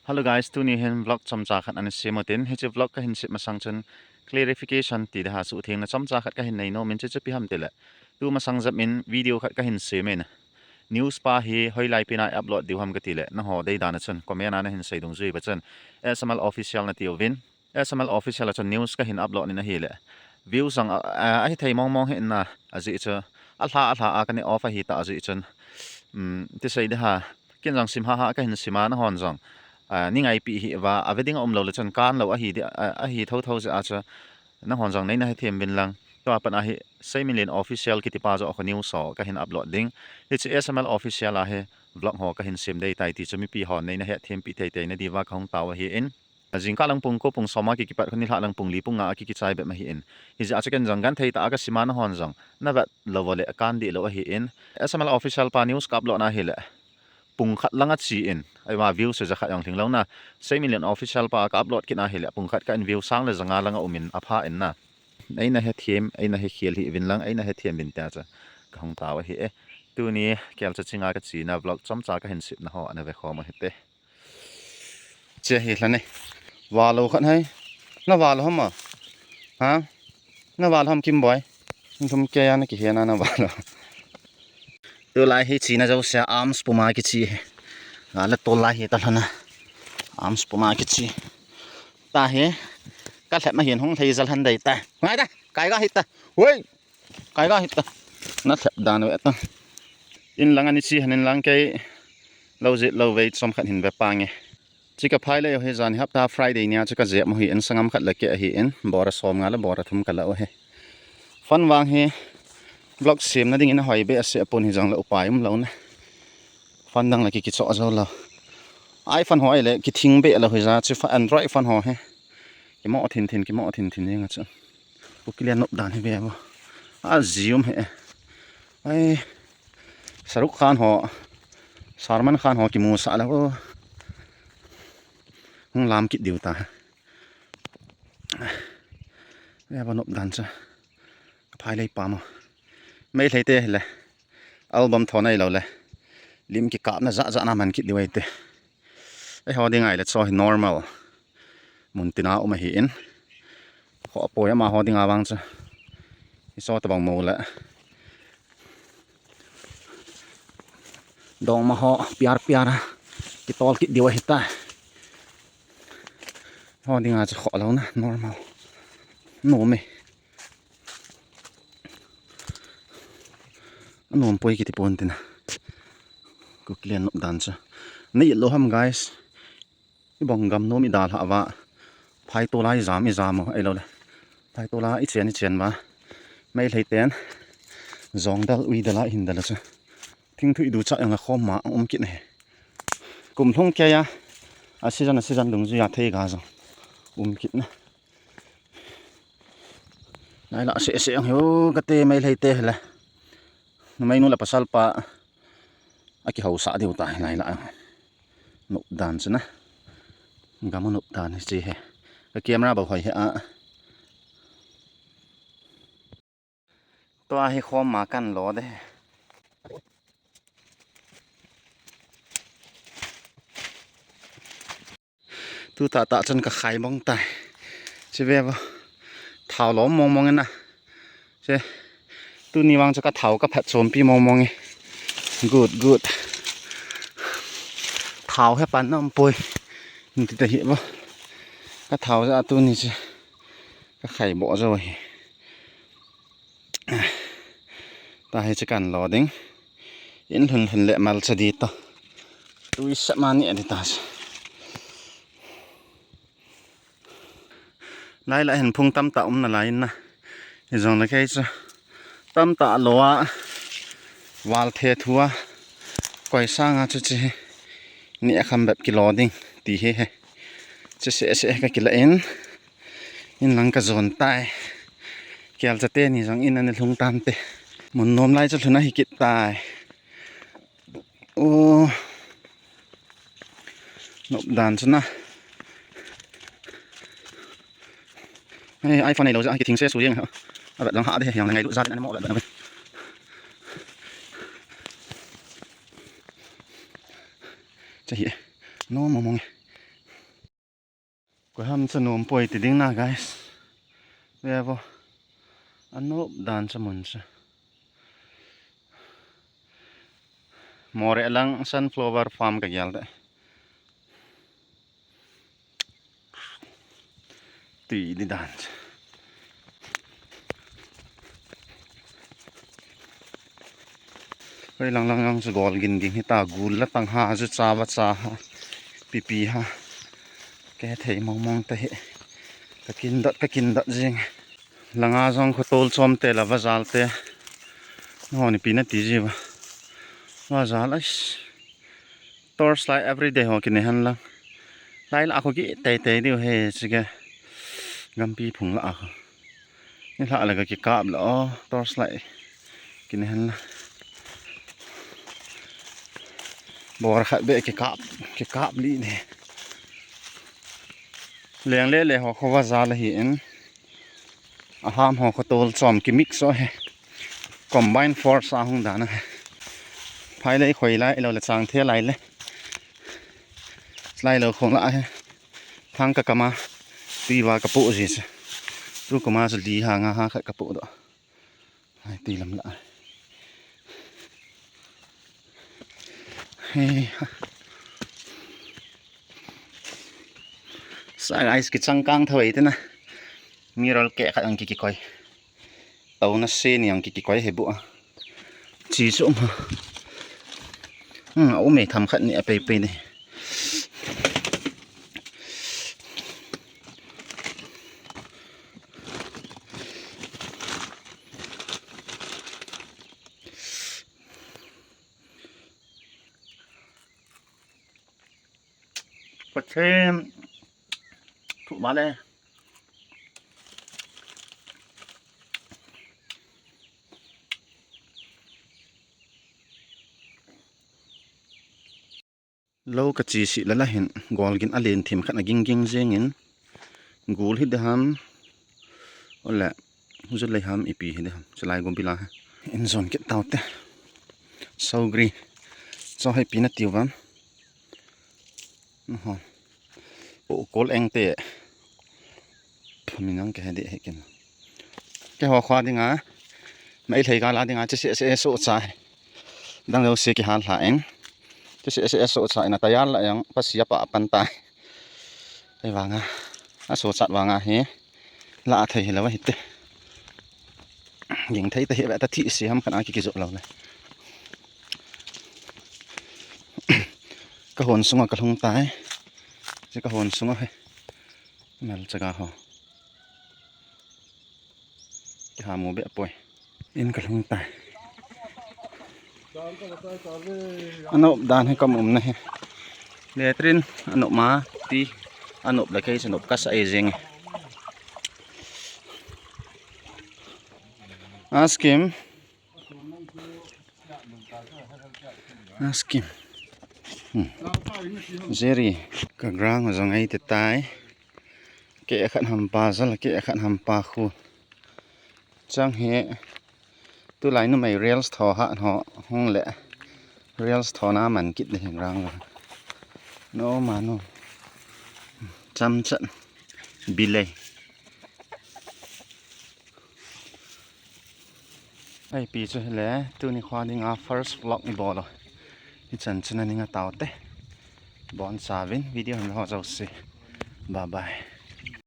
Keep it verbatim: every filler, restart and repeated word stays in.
Hello guys, tuni hin vlog chomcha khat ana sem utin, hiche vlog kahin sem masang chun clarification ti ding a suhthengna chomcha khat kahin nei nom in, chuchu ipi ham itile, tu masang jep in video khat kahin sem in, news pa hi hoilai pen a upload diu ham katile, nangho deidan a chun comment a nahin sei dungjuiva chun S M L Official nati uvin. S M L Official a chun news kahin upload in ahile, views jong a, a, ahithei mong mong hih in, ajeh chu alha alha a kaneh off ahitah jeh chun, um, ipi sei ding ham, ken jong sim hah hah kahin sim a, nanghon jong, a, nei ngaipi hih uva, ave ding aumlou le chun kanlou ahi di, a, ahi thotho jeh a chu, nanghon jong neina hethem uvin lang. Tua pat a hi Seiminlen Official kitipa joh a khu news ho kahin upload ding. Hiche S M L Official a hi vlog ho kahin sem ding ahitai ti chu mipi hon neina hethem pi teitei na diuva kahung tao ahin. Jingkah lang pung ko pung som a kikipat khu nilhah lang pung li pung nga a kikichai bep ahin. Hijeh a chu ken jong genthei tah a kasim a, nanghon jong navet lou uleh kan dihlou ahin. S M L Official pa news ka upload na hile, pung khat lang ache in, ahivang views chu jakhat jong lhinglou na. Seiminlen Official pa ka upload kit na hile, pung khat kah in view sang le janga lang aum in apha in na. Eina hethem, eina hekhel hih uvin lang, eina hethem uvin tia chu kahung tao ahi e. Tuni kelcha chinga kachena vlog chomcha kahin sepna ho ana vekhom u hite. Che hi lhane. Valo khat hai. Navalo ham a? Ha? Navalo ham Kimboi? Thum keiya nakihena navalo. Tulai hi chena jousea arms puma kiche hi. Gala tol lai hi talhana. Arms puma kiche. Tahi. Kalhep ma hin hung lhei jal han dei ta. Ngai ta. Kai ga hita. Hoi. Kai ga hita. Nalhep dan ve ta. In lang ani che han in lang kei. Lou jet lou vei chomkhat hin ve pange. Che kaphai lei u hi jan hi hapta Friday nia chu kajep u ahin, sangam khat le keh ahin, bora som nga le bora thum kala u hi. Fan vang hi vlog semna dingin ahoi behseh pon hijongle upai umlou na. Fan dang le ki kichoh jou lou. iPhone ho ahile kithing be lou hija chu fa Android phone ho hi. Kimo thin thin, kimo thin thin jeng a chu. Kukilian nop dan hi ve vo. Aji um hi e. Ai. Shahrukh Khan ho, Salman Khan ho kimusah lou. Hung lam kit diu ta. Ve vo nop dan chu. Kaphai lei pamo. Meitei te hile. Album tho nailou le. Lim kikapna jat jat na man kit diu ahi te. Eiho dinga ahile chu hi normal. Mun tina um ahin. Kho apoi amaho dinga vang chu. Hiche tabang mo le. Dongma ho piar piar a. Kitol kit diu ahi ta. Ho dinga chu kho lou na normal. Nom e. Anom poi kiti pon tina. Kukilian nop dan chu. Nei lou ham guys. Ibang gam nom idalhah uva. Phaitol a ijam ijam u, ahilou le. Phaitol a ichen ichen uva. Meitei ten. Jong dal, ui dal a, hin dal a chu. Thingthu iducha jong le khom ma um kit na hi. Kum lhung keiya. A season, a season dungjuiya theiga jong. Um kit na. Nailah seh seh ang hi u kate Meitei te hile. Numei nu le pasal pa. Akihousah diu ta hi nailah ang. Nop dan chu na. Gam u nop dan hi che hi. Ka camera bou hoi hi a. Tua hi khom ma kan lo de. Tu tah tah chun ka khai bong tai. Che ve vo. Thao lom mong mong e na. Che. Tuni vang chu ka thao ka phat chompi mong mong e. Good, good. Thao he pan na um poi. Nti ta hi vo. Ka thao ja tuni chu. Ka khai bo jo hi. Tahi chu kan lo ding. In lhun lhun le malcha di ta. Tui sa ma ni a di ta. Nailah hin phung tamtah um nalai in na. Hijongle kei chu. Tamtah lo a. Val the thu a. Koi sanga chu che hi. Ni a kham bep kilo ding. Ti hi hi. Che seh seh ka kila in. In lang ka jon tai. Kelcha teni jong in ana lhung tante. Mun nom lai chu lhun ahi kit tai. O. Nop dan chu na. Ei, iPhone neilou jeh kithing se su jeng. Avet jong ha de, jong ngailut jat in ana mo avet avet. Che hi. No mo mo nge. Koi ham chu nom poi ti ding na, guys. Ve vo. Anop dan chu mun chu. Moreh lang sunflower farm ka gel de. Ti di dan. Hoi lang lang lang chu gol gin ging hita, gul la tang ha, zu cha va cha ha, pipi ha. Ke thei mong mong ta hi. Ka kin dot, ka kin dot jing. Langa jong khotol chom te la va jal te. No ni pi na ti ji va. Va jal ais. Torch light everyday ho kine hen lang. Lai la kho ki tei tei diu he, chike. Gampi phung la kho. Ni la la ka ki kap la o, torch light kine hen lang. Bor khat be ki kap, ki kap li ne. Leng le le ho kho va jal hi in. Aham ho khotol chom ki mix o he. Combine force a hung dan a he. Phai lei khoi lai lo le chang the lai le. Lai lo khong la he. Thang ka kama. Tui va ka pu ji se. Tu kama se li ha nga ha khat ka pu do. Ai, tui lam la. He. Sa guys, ki chang kang thawei te na. Mirror ke khat ang ki ki koi. Tau na se ni ang ki ki koi he bu a. Chi chu um ha. Hmm, a um e tham khat ni a pei pei ni. Pathen thu ma le. Lo ka chi si la la hin gol gin a len thim khat a ging ging jeng in gul hi de ham. Ole, zu lei ham ipi hi de ham. Chalai gum pila ha. In zon kit tau te. Sogri. Cho hi pi na tiu vam. Ho. O kol eng te. Phamin ang ke he de he kin. Ke ho khwa dinga. Mai lhei ka la dinga che se se so cha. Dang lo se ki hal hla eng. Che se se so cha ina tayar la yang pa sia pa pan ta. Ei vanga. A so chat vanga hi. La thei hi lo hi te. Ging thei te hi ve ta thi si ham kan a ki ki zo lo le. Ka hon sunga ka lhung tai. Che ka hon sunga he. Mel chaga ho. Ki ha mu be poi. In ka lhung tai. Anop dan hi kam um na he. Letrin anop ma ti anop la kei sanop ka sa e jeng. Askim. Askim. Hmm. Jerry, ka ground jong ai te tai. Ke khat ham pa jal, ke khat ham pa khu. Chang he. Tulai numei reels tho ha, no, hung le. Reels tho na man kit le hing rang. No, ma, no. Cham chat. Bilei. Ai pi chu le, tuni khwa dinga first vlog ni bolo. Hi chan chuna ni nga tau te. Bon savin video han ho jao si. Bye bye.